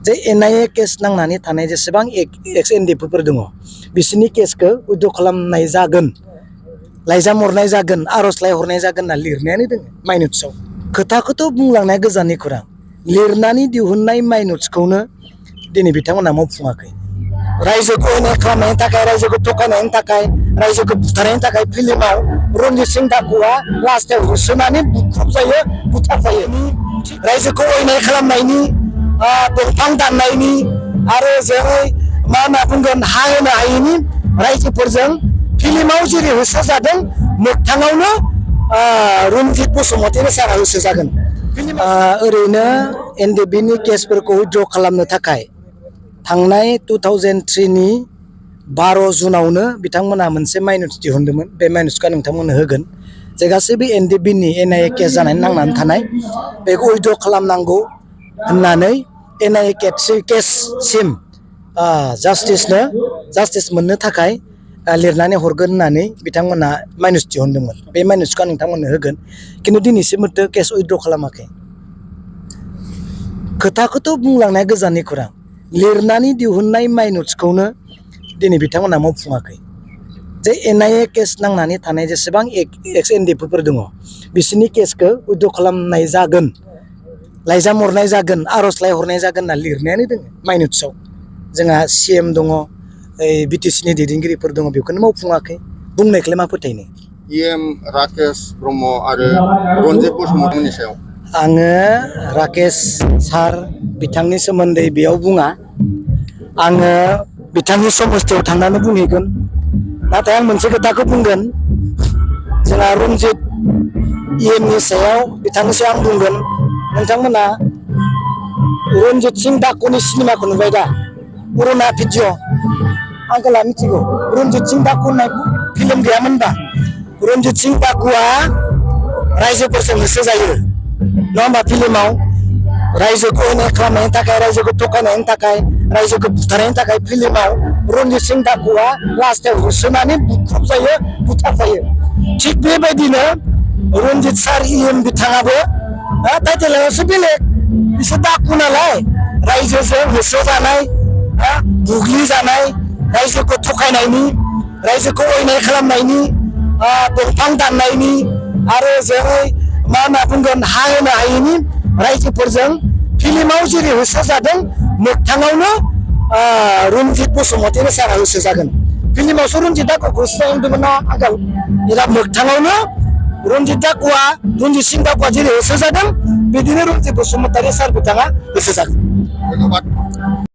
जे NIA case नांनानै थानाय जेसेबां एक्स NDFB दङ बिसोरनि केसखौ उइद्र खालामनाय जागोन लाइजाम हरनाय जागोन आर'जलाइ हरनाय जागोन होनना लिरनायानो दङ माइनट्सआव खोथाखौथ' बुंलांनाया गोजाननि खौरां लिरनानै दिहुननाय माइनट्सखौनो दिनै बिथांमोना मावफुङाखै रायजोखौ अयनाय खालामनायनि थाखाय रायजोखौ थगायनायनि थाखाय रायजोखौ बुथारनायनि थाखाय फिल्माव रनजित सिं दाकुआ लास्टाव होसोनानै बुख्रुब जायो बुथार जायो रायजोखौ अयनाय खालामनायनि दंफां दाननायनि आरो जेरै मा होनना बुंगोन हा होनो हायैनि रायजोफोरजों फिल्माव जेरै होसो जादों मोगथाङावनो रनजित बसुमतारी सारा होसो जागोन ओरैनो NDFBनि केसफोरखौ उइद्र खालामनो थाखाय थांनाय 2003 नि 12 जुनावनो बिथांमोना मोनसे माइनट्स दिहुनदोंमोन बे माइनट्सखौ नोंथांमोननो होगोन जे गासैबो NDFBनि NIA केस जानानै नांनानै थानाय बेखौ उइद्र खालामनांगौ होननानै NIA केससिम जास्टिस मोननो थाखाय लिरनानै हरगोन होननानै बिथांमोना माइनट्स दिहुनदोंमोन बे माइनट्सखौ नोंथांमोननो होगोन खिन्थु दिनैसिमबो केस उइद्र खालामाखै खोथाखौथ' बुंलांनाया गोजाननि खौरां लिरनानै दिहुननाय माइनट्सखौनो दिनै बिथांमोना मावफुङाखै जे NIA केस नांनानै थानाय जेसेबां एक्स NDFB दङ बिसोरनि केसखौ उइद्र खालामनाय जागोन लाइजाम हरनाय जागोन आर'जलाइ हरनाय जागोन होनना लिरनायानो दङ माइनट्सआव जोंहा CM दङ BTCनि दैदेनगिरिफोर दङ बेखौनो मावफुङाखै बुंनायखौलाय मा फोथायनो राकेश ब्रह्म आरो रनजित बसुमतारीनि सायाव आङो राकेश सार बिथांनि सोमोन्दै बेयाव बुङा आङो बिथांनि समस्थियाव थांनानै बुंहैगोन नाथाय आं मोनसे खोथाखौ बुंगोन जोंहा रनजित EMनि सायाव बिथांनि सायाव आं बुंगोन नोंथांमोना रनजित सिं दाकुनि सिनेमाखौ नुबाय दा पुरुना भिडिअ आंखौला मिथिगौ रनजित सिं दाकु होननाय फिल्म गैयामोनबा रनजित सिं दाकुआ रायजोफोरजों होसो जायो नङा होमबा फिल्माव रायजोखौ अयनाय खालामनायनि थाखाय रायजोखौ थगायनायनि थाखाय रायजोखौ बुथारनायनि थाखाय फिल्माव रनजित सिं दाकुआ लास्टाव होसोनानै बुख्रुब जायो बुथार जायो थिग बेबायदिनो रनजित सार EM बिथाङाबो टाइटेलावसो बेलेग बिसोर दाकु नालाय रायजोजों होसो जानाय बुग्लि जानाय रायजोखौ थगायनायनि रायजोखौ अयनाय खालामनायनि दंफां दाननायनि आरो जेरै मा होनना बुंगोन हा होनो हायैनि रायजोफोरजों फिल्माव जेरै होसो जादों मोगथाङावनो रनजित बसुमतारी सारा होसो जागोन फिल्मावसो रनजित दाकुखौ होसो जादोंमोन ना आगोल दा मोगथाङावनो रनजित सिं दाकुआ जेरै होसो जादों बिदिनो रनजित बसुमतारी सार बिथाङा होसो जागोन।